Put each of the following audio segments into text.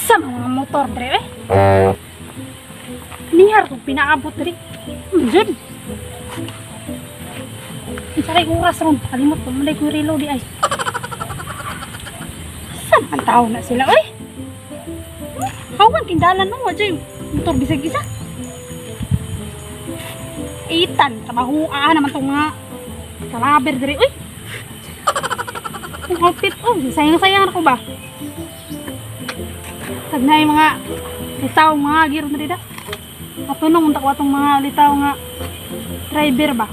Sa mga motor dre eh. Nihar ko pinaabot dre. Jud. Sa kay oras ron, kalimot ko man ko relo di ay. Saan ang tao na sila oy? Hawan kindalan no, wa jud motor bisag isa. Itan, trabaho naman tong mga kalaber dre oy. Ang outfit oh, sayang-sayang ako ba? Tag na yung mga litaw mga giro na dida. Ato nung unta ko atong mga litaw nga driver ba.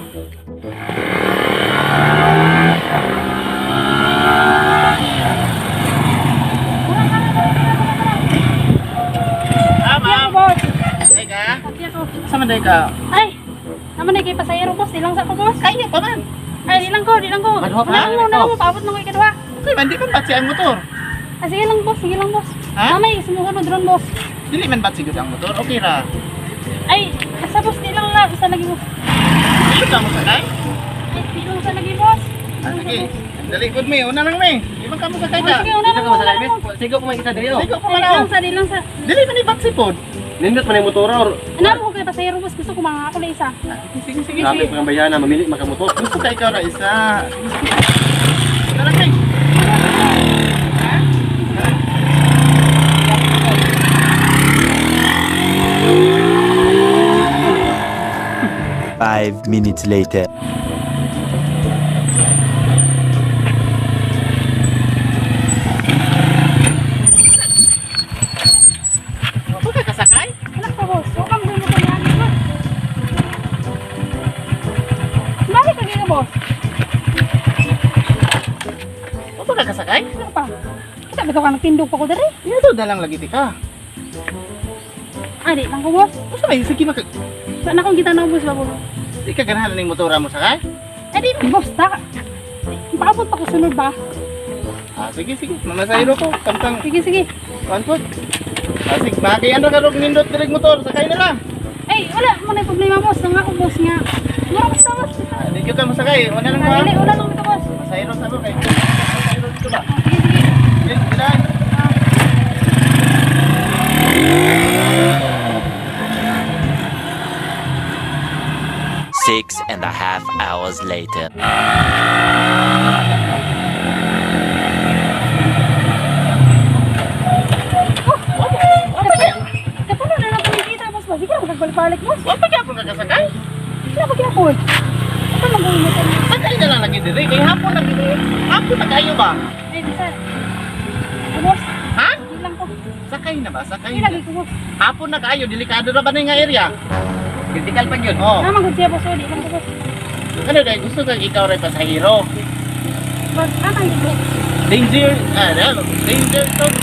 Ah, ma'am. Ako, boss. Teka. Pati ako. Sa man day ka? Ay, naman na kay pasahero boss, ilang sa ko boss. Kaya pa man. Ay, ilang ko, ilang ko. Maduha pa? Wala mo, wala mo, paabot na ko ikaduha. Okay man, di man batsi ang motor. Ah, sige lang boss, sige lang boss. Ha? Mamay, sumusunod ron boss. Dili man batsi gud ang motor. Okay ra. Ay, asa boss, di lang la, isa lagi boss. Dili ka mo sakay? Ay, di lang sa lagi boss. Ah, sige. Dali gud mi, una lang mi. Di man ka mo sakay Oh, ka. sige, una lang, una lang. Sigo ko man kita diri oh. Sigo ko Ay, man di oh. lang sa, di lang sa. Dili man ni batsi pod. Nindot man yung motor or Ano mo kay pasahero boss, gusto ko mga ako na isa. Ah, sige, sige, grabe sige. pa ang bayana mamili maka motor. Gusto ka ikaw ra isa. Sige, sige. Tara mi. 5 minutes later. Gusto ka kasakay? Anak pa boss, huwag kang mo kanya boss. Bakit ka ka boss? Gusto ka kasakay? Ano pa? Kita ba ka nagtindog pa ko diri? Dito na lang lagi ti ka. Ah, di lang ko boss. Gusto may sige maka Saan akong kita na boss ba boss? Di ka ganahan ning motora mo sakay? Eh di boss ta. Paabot pa ko sunod ba? Ah, sige, sige. Mamasahiro ko. Samtang Sige sige. one foot. Ah, sige. Maki ano ka rog nindot direk motor. Sakay na lang. Ay, wala mo na problema boss. Nang ako boss nga. Mura basta boss. Ah, di ka masakay. Una lang ko. Ah, ah. dili, wala lang ito boss. Masahiro sa ko kay. Masahiro dito ba? Ah, sige sige. Sige, sige. 6.5 hours later. Kapuno na lang kami kita boss ba? Sige ako nagbalik-balik boss. Wa pa gyapon ka kasakay? Wala pa gyapon. Ito lang gawin mo. Sakay na lang lagi diri kay hapon na gid. Hapon na kayo ba? Ay, bisa. Ah, boss, Ha? di lang ko. Sakay na ba? Sakay. Di Na. lagi ko boss. Hapon na kayo, delikado ra ba ni nga area? Critical pa gyud. Oh. Naman gud siya boss, oh, di lang ko boss. Ano dai gusto kag ikaw ray pasahero? Boss, anang di ko. Danger, ah, ano, danger zone.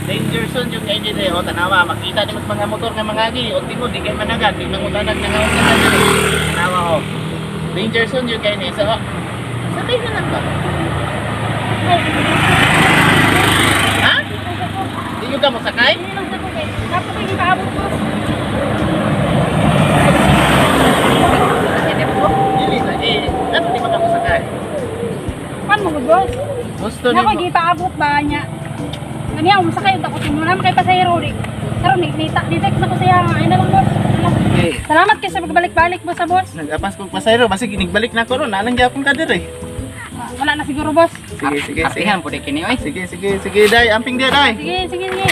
Danger zone yung kay diri oh, tanawa makita ni mas mga motor nga mga gi, ultimo di kay managan, di mangutanag nga nga diri. Tanawa oh. Danger zone yung kay ni. So, oh, sakay na lang ba? Ay, Ha? Di yung ka mo sakay? di lang sa ko kay. Dapat ko ipaabot boss. Dili lagi. Ano di ba ka mo sakay? Pan mo gud boss. Gusto Nako ni mo. gipaabot ba niya? Kaniya umasakay unta ko timo na kay pasahero di. Karon ni ni text na ko siya nga ay na lang boss. Ano lang. Okay. Salamat kay sa pagbalik-balik boss sa boss. Nag-apas kong pasahero, basig inigbalik na ko ron, nalang gyapon ka diri. Ah, wala na siguro boss. Sige, sige, sige. Artihan pud kini oy. Sige, sige, sige, day, amping dia, day. Sige, sige, sige.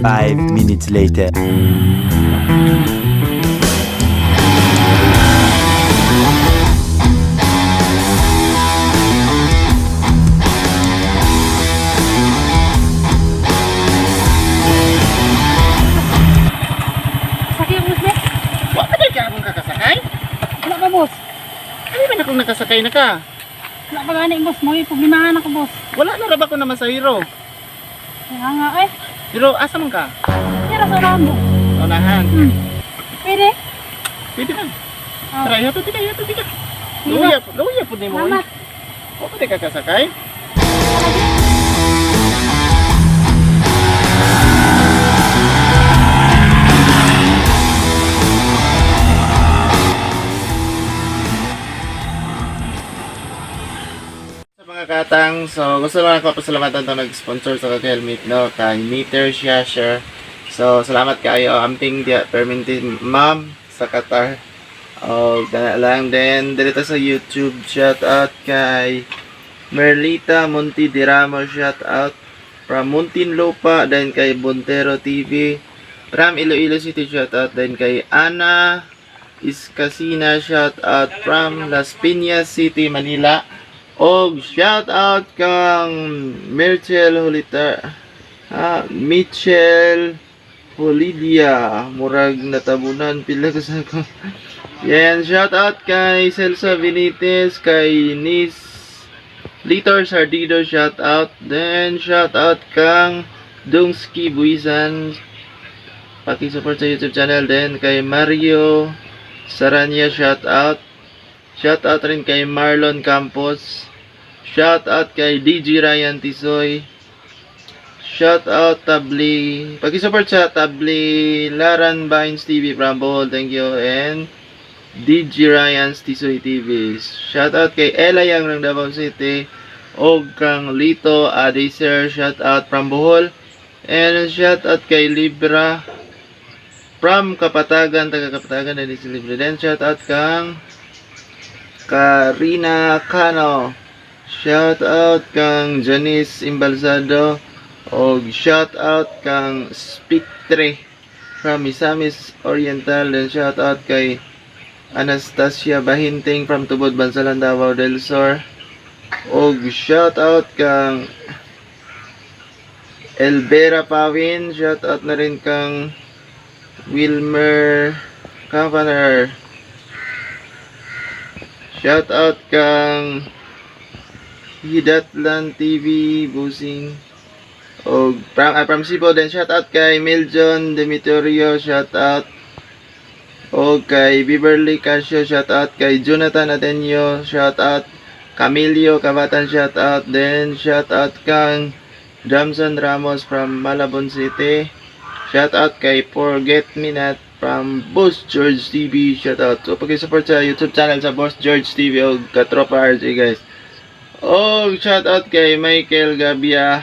5 minutes later. Sakay boss be. Wa pa day ka akong kakasakay? Wala pa boss. Ano man akong nakasakay na ka? Wala pa gani boss, mo problemahan ako boss. Wala na ra ba ko na masahero? Kaya nga eh. Pero asa man ka? Tira sa unahan mo. Unahan. Pwede. Pwede man. Oh. Tara, ihatod tika, ihatod tika. Sige. Luya, luya pud nimo. Oy. Salamat. O pwede ka kasakay? Sa mga katang, so gusto lang ako pasalamatan to nag-sponsor sa kag helmet, no, kay Meter Shasher. So salamat kaayo, amping dia perminti ma'am sa Qatar. O dana lang din dito sa YouTube, shout out kay Merlita Monti Diramo, shout out from Muntinlupa, then kay Bontero TV from Iloilo City, shout out then kay Ana Iskasina, shout out from Las Piñas City, Manila. Og shout out kang Mirchel Holita, ah, Mitchell Holidia, murag natabunan pila ko sa ko. Yan, shout out kay Celsa Benitez, kay Nis Litor Sardido, shout out. Then shout out kang Dungski Buisan, paki-support sa YouTube channel. Then kay Mario Saranya, shout out. Shout out rin kay Marlon Campos. Shout out kay DG Ryan Tisoy. Shout out Tabli. Paki-support sa Tabli Laran Vines TV from Bohol. Thank you. And DG Ryan's Tisoy TV. Shout out kay Ella Yang ng Davao City. Og kang Lito Adeser. Shout out from Bohol. And shout out kay Libra from Kapatagan. Taga Kapatagan na si Libra. Then shout out kang Karina Cano. Shout out kang Janice Imbalsado. Og shout out kang Spictre from Misamis Oriental. Then shout out kay Anastasia Bahinting from Tubod, Bansalan, Davao del Sur. Og shout out kang Elvera Pawin. Shout out na rin kang Wilmer Cavaner. Shout out kang Hidatlan TV Busing. Og from Cebu din, shout out kay Miljon Demeterio, shout out. Og kay Beverly Casio, shout out kay Jonathan Atenio, shout out. Camilio Kabatan, shout out. Then shout out kang Jamson Ramos from Malabon City. Shout out kay Forget Me Not from Boss George TV. Shout out. So, pag-support sa YouTube channel sa Boss George TV o Katropa RJ, guys. Oh, shout out kay Michael Gabia.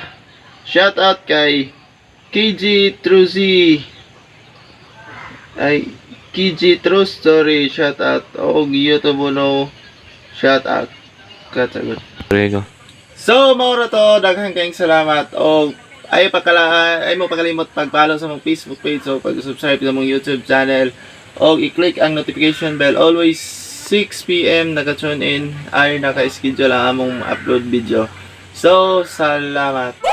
Shout out kay KG Truzy. Ay, KG True Story. Shout out. Og YouTube no. Shout out. Katagot. So, maura to, daghang kayong salamat. Og ay pagkala ay mo pagkalimot pag-follow sa mong Facebook page o pag-subscribe sa mong YouTube channel og i-click ang notification bell. Always 6 PM naka-tune in ay naka-schedule ang among upload video. So, salamat.